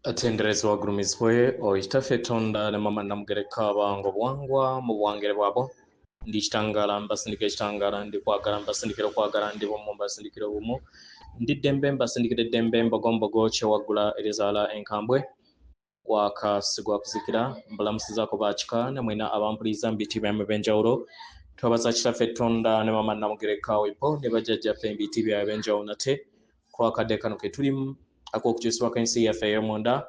Atenderezebwa agulumizibwe oyo Kitaffe Tonda ne Maama Namugereka abange obuwangwa mu buwangere bwabwo. Ndi kitangaala mbasindikira ekitangaala, ndi kwagala mbasindikira okwagala, ndi bumu mbasindikira obumu, ndi ddembe mbasindikira eddembe, mbogombogo kyewaggula erizaala enkambwe, gwaka sigwa kuzikira. Mbalamusizaako bakika ne mwena abampuliriza mu biti byammwe ebyenjawulo. Twebaza Kitaffe Tonda ne Maama Namugereka wepo ne bajjajjaffe mu biti byabwe ebyenjawulo nate kulwakadde kano ke tulimu ak'okukyusibwa kw'ensi yaffe ey'omunda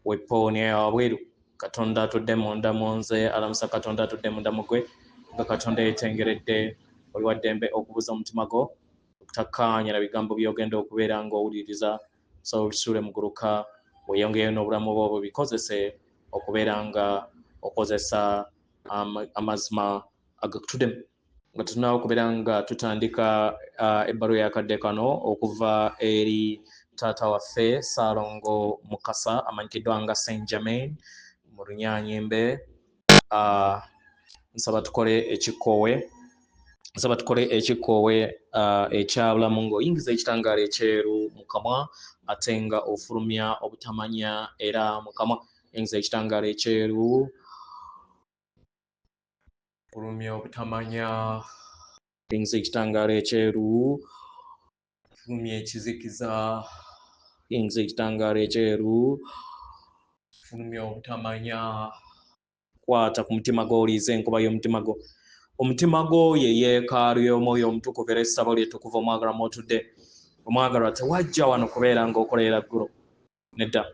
wepo neyawabweru. Katonda atudde munda mu nze alamusa Katonda atudde munda mu gwe, nga Katonda yeetengeredde. Oli wa ddembe okubuza omutima gwo okutakkaanya na bigambo by'ogenda okubeera ng'owuliriza. Sobola okisuule muguluka weeyongereyo n'obulamu bwo bubikozese okubeera nga okozesa amazima agakutuddemu. Nga tetunnaba okubeera nga tutandika ebbaluwa y'akadde kano okuva eri taata waffe Ssaalongo Mukasa amanyikiddwa nga Saint Germain mu Lunyanyembe, nsaba tukole ekikoowe, nsaba tukole ekikoowe ekya bulamu ng'oyingiza ekitangaala ekyeru mu kamwa ate nga ofulumya obutamanya era mu kamwa. Yingiza ekitangaala ekyeru, fulumya obutamanya. Yingiza ekitangaala ekyeru, fulumya ekizikiza. Yingiza ekitangaala ekyeru, fulumya obutamanya. Kwata ku mutima gwo, owulirize enkuba y'omutima gwo. Omutima gwo ye yeekaalu y'Omwoyo Omutukuvu era essabo lye ettukuvu omwagalwa mw'otudde. Omwagalwa, tewajja wano kubeera ng'okolerera ggulo. Nedda,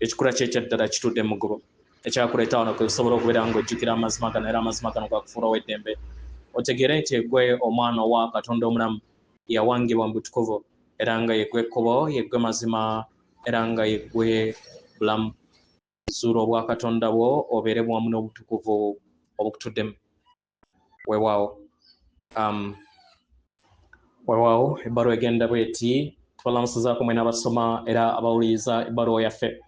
ekikula kye ekyaddala kitudde mu ggulo. Ekyakuleeta wano kwe kusobola okubeera ng'ojjukira amazima gano era amazima gano gakufuula ow'eddembe. Otegeere nti eggwe omwana owa Katonda omulamu yawangibwa mu butukuvu era nga yeggwe kkubo, yeggwe mazima era nga yeggwe bulamu. Zuula obwakatonda bwo obeere wamu n'obutukuvu obukutuddemu. Weewaawo, weewaawo, ebbaluwa egenda bweti: tubalamusizaako mwena abasoma era abawuliriza ebbaluwa yaffe,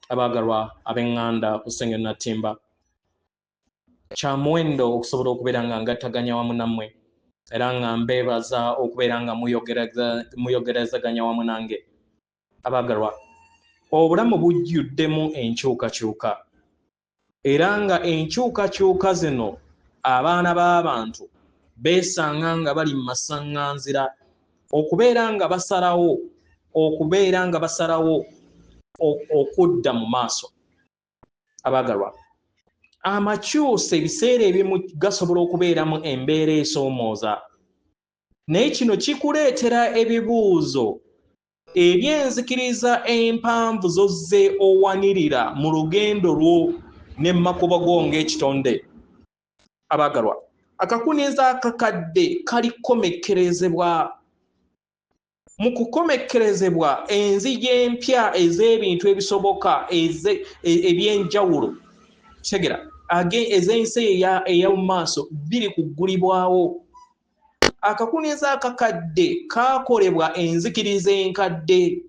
abaagalwa ab'eŋŋanda ku Ssengendo Nattimba. Kya muwendo okusobola okubeera nga ngattaganya wamu nammwe era nga mbeebaza okubeera nga muyogerezaganya wamu nange. Abaagalwa, obulamu bujjuddemu enkyukakyuka era nga enkyukakyuka zino abaana b'abantu beesanga nga bali mu masaŋŋanzira okubeera nga basalawo, okubeera nga basalawo okudda mu maaso. Abaagalwa, amakyusa ebiseera ebimu gasobola okubeeramu embeera esoomooza, naye kino kikuleetera ebibuuzo eby'enzikiriza empanvu z'ozze owanirira mu lugendo lwo ne mu makubo go ng'ekitonde. Abaagalwa, akakunizo akakadde kalikomekkerezebwa. Mu kukomekkerezebwa enzigi empya ez'ebintu ebisoboka eby'enjawulo, kitegera, ez'ensi eya mu maaso biri kuggulibwawo. Akakunizo akakadde kaakolebwa enzikiriza enkadde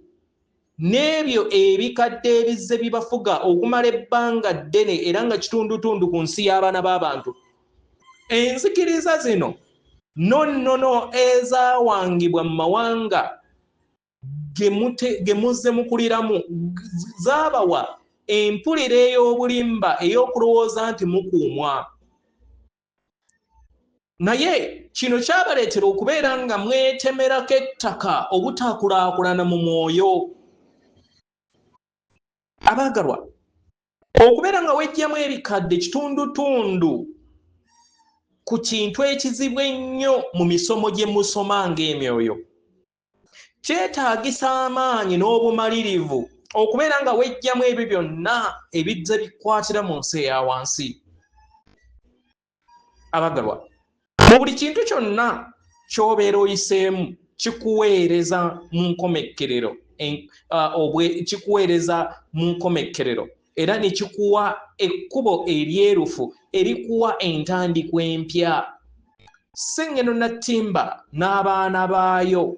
n'ebyo ebikadde ebizze bibafuga okumala ebbanga ddene era nga kitundutundu ku nsi y'abaana b'abantu. Enzikiriza zino nonnono ezaawangibwa mu mawanga ge muzze mukuliramu zaabawa empulira ey'obulimba ey'okulowooza nti mukuumwa. Naye kino kyabaleetera okubeera nga mwetemerako ettaka obutakulaakulana mu mwoyo. Abaagalwa, okubeera nga wejjamu ebikadde kitundutundu ku kintu ekizibu ennyo mu misomo gye musoma ng'emyoyo. Kyetaagisa amaanyi n'obumalirivu okubeera nga wejjamu ebyo byonna ebizze bikwatira mu nsi eya wansi. Abagalwa, mu buli kintu kyonna ky'obeera oyiseemu kikuweereza mu nkomekkerero, kikuweereza mu nkomekkerero era ne kikuwa ekkubo eryerufu erikuwa entandikwa empya. Ssengendo Nattimba n'abaana baayo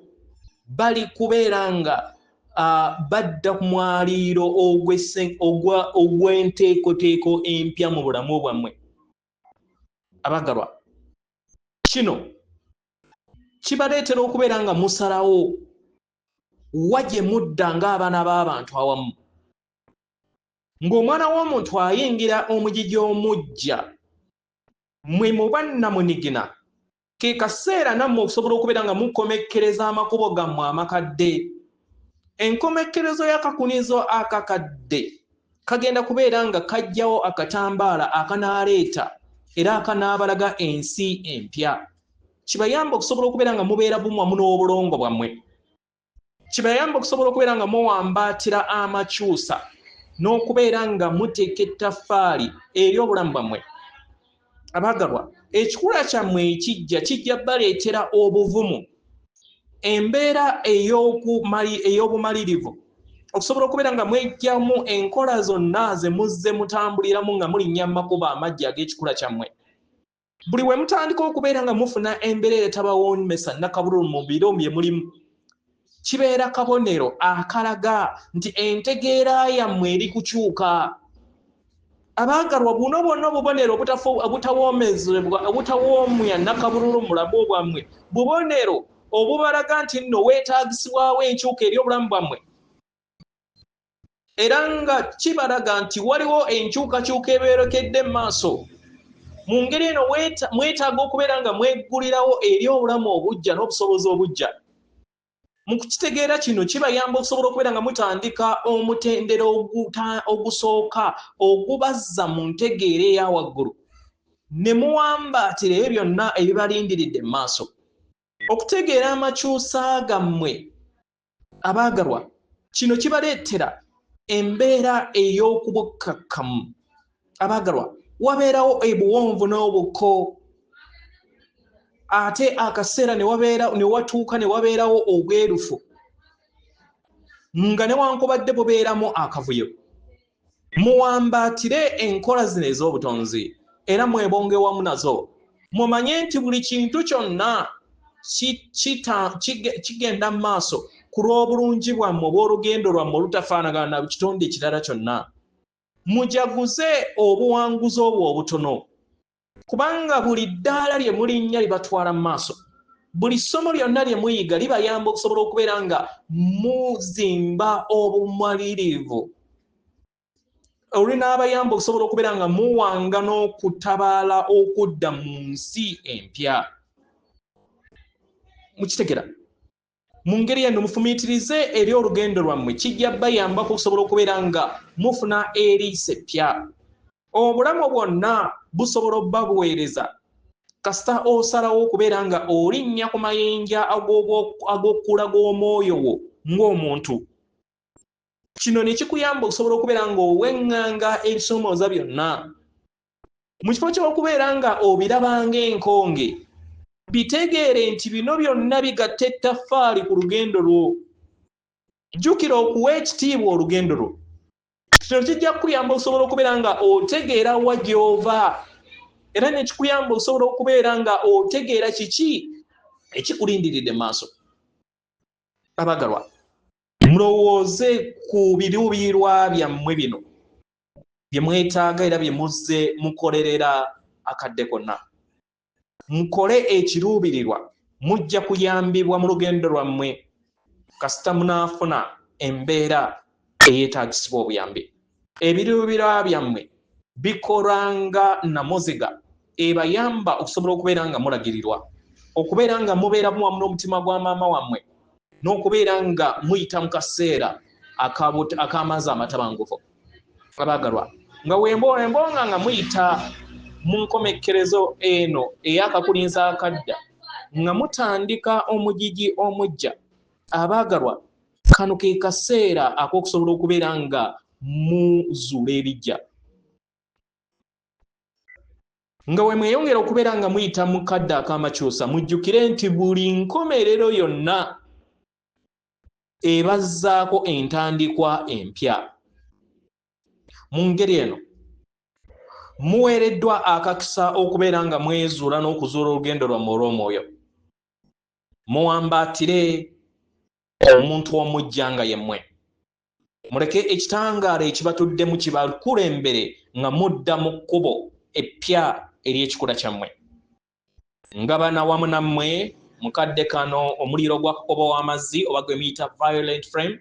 bali kubeera nga badda ku mwaliiro ogw'enteekoteeko empya mu bulamu bwammwe. Abagalwa, kino kibaleetera okubeera nga musalawo wa gye mudda ng'abaana b'abantu awamu. Ng'omwana w'omuntu ayingira omugigi omuggya, mmwe muba nnamunigina, ke kaseera nammwe okusobola okubeera nga mukomekkereza amakubo gammwe amakadde. Enkomekkerezo y'akakunizo akakadde kagenda kubeera nga kajjawo akatambaala akanaaleeta era akanaabalaga ensi empya. Kibayamba okusobola okubeera nga mubeera bumu wamu n'obulongo bwammwe. Kibayamba okusobola okubeera nga muwambaatira amakyusa n'okubeera nga muteeka ettaffaali eri obulamu bwammwe. Abaagalwa, ekikula kyammwe ekijja kijja baleetera obuvumu, embeera ey'obumalirivu okusobola okubeera nga mweggyamu enkola zonna ze muzze mutambuliramu nga mulinnya mu makubo amaggya ag'ekikula kyammwe. Buli we mutandika okubeera nga mufuna embeera eretabawoomesa nnakabululu mu biro bye mulimu, kibeera kabonero akalaga nti entegeera yammwe eri kukyuka. Abaagalwa, buno bwonna obubonero obutawoomya nnakabululu mu bulamu bwammwe bubonero obubalaga nti nno weetaagisibwawo enkyuka eri obulamu bwammwe, era nga kibalaga nti waliwo enkyukakyuka ebeerekedde mu maaso. Mu ngeri eno mwetaaga okubeera nga mweggulirawo eri obulamu obuggya n'obusobozi obuggya. Mu kukitegeera kino kibayamba okusobola okubeera nga mutandika omutendera ogusooka ogubazza mu ntegeera eya waggulu ne muwambaatira ebyo byonna ebibalindiridde mu maaso. Okutegeera amakyusa gammwe, abaagalwa, kino kibaleetera embeera ey'okubukkakkamu. Abaagalwa, wabeerawo ebuwonvu n'obukko, ate akaseera ne wabeera ne watuuka ne wabeerawo obwerufu, nga newankubadde bubeeramu akavuyo. Muwambaatire enkola zino ez'obutonzi era mwebonge wamu nazo. Mumanye nti buli kintu kyonna kigenda mu maaso ku lw'obulungi bwammwe obw'olugendo lwammwe olutafaanagana na kitonde ekirala kyonna. Mujaguze obuwanguzi obwo obutono, kubanga buli ddaala lye mulinnya libatwala mu maaso. Buli ssomo lyonna lye muyiga libayamba okusobola okubeera nga muzimba obumalirivu olunaabayamba okusobola okubeera nga muwanga n'okutabaala okudda mu nsi empya. Mukitegera? Mu ngeri eno mufumiitirize eri olugendo lwammwe, kijja bayambako okusobola okubeera nga mufuna eriiso eppya. Obulamu bwonna busobola obbabuweereza kasita osalawo okubeera nga olinnya ku mayinja ag'okukula g'omwoyo wo ng'omuntu. Kino ne kikuyamba okusobola okubeera ng'oweŋŋanga ebisoomooza byonna. Mu kifo ky'okubeera nga obiraba ng'enkonge, bitegeere nti bino byonna bigatta ettaffaali ku lugendo lwo. Jjukira okuwa ekitiibwa olugendo lwo. Kino kijja kukuyamba okusobola okubeera nga otegeera wa gy'ova, era ne kikuyamba okusobola okubeera nga otegeera kiki ekikulindiridde mu maaso. Abagalwa, mulowooze ku biruubirirwa byammwe bino bye mwetaaga era bye muzze mukolerera akadde konna. Mukole ekiruubirirwa, mujja kuyambibwa mu lugendo lwammwe kasita munaafuna embeera eyeetaagisibwa obuyambi. Ebiruubirirwa byammwe bikolwa nga nnamuziga ebayamba okusobola okubeera nga mulagirirwa, okubeera nga mubeera wamu n'omutima gwa maama wammwe, n'okubeera nga muyita mu kaseera ak'amazzi amatabangufu. Abaagalwa, nga wembonga nga muyita mu nkomekkerezo eno ey'akakulinza akadda, nga mutandika omugigi omuggya, abaagalwa, kano ke kaseera ak'okusobola okubeera nga muzuula ebiggya. Nga we mweyongera okubeera nga muyita mu kadde ak'amakyusa, mujjukire nti buli nkomerero yonna ebazzaako entandikwa empya. Mu ngeri eno muweereddwa akakisa okubeera nga mwezuula n'okuzuula olugendo lwammwe olw'omwoyo. Muwambaatire omuntu omuggya nga yemmwe. Muleke ekitangaala ekibatuddemu kibakulembere nga mudda mu kkubo eppya ery'ekikula kyammwe. Ngabana wamu nammwe mu kadde kano omuliro gwa kakobo w'amazzi oba gwe muyita violent flame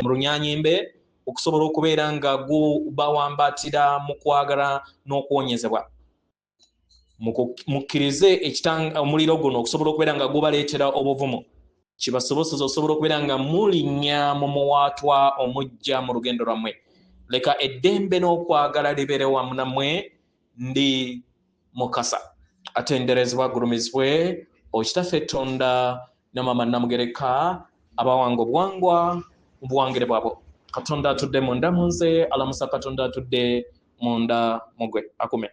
mu Runyanyimbe. okusobola okubeera nga gubawambatira mu kwagala n'okuwonyezebwa. Mukkirize omuliro guno okusobola okubeera nga gubaleetera obuvumu, kibasoboseza osobola okubeera nga mulinnya mu muwaatwa omujja mu lugendo lwammwe. Leka eddembe n'okwagala libeere wamu nammwe. Ndi Mukasa, atenderezebwa, agulumizibwe Okitaffe Tonda ne Maama Namugereka, abawanga obuwangwa mu buwangire bwabwo. Katonda atudde munda mu nze alamusa Katonda atudde munda mugwe akume.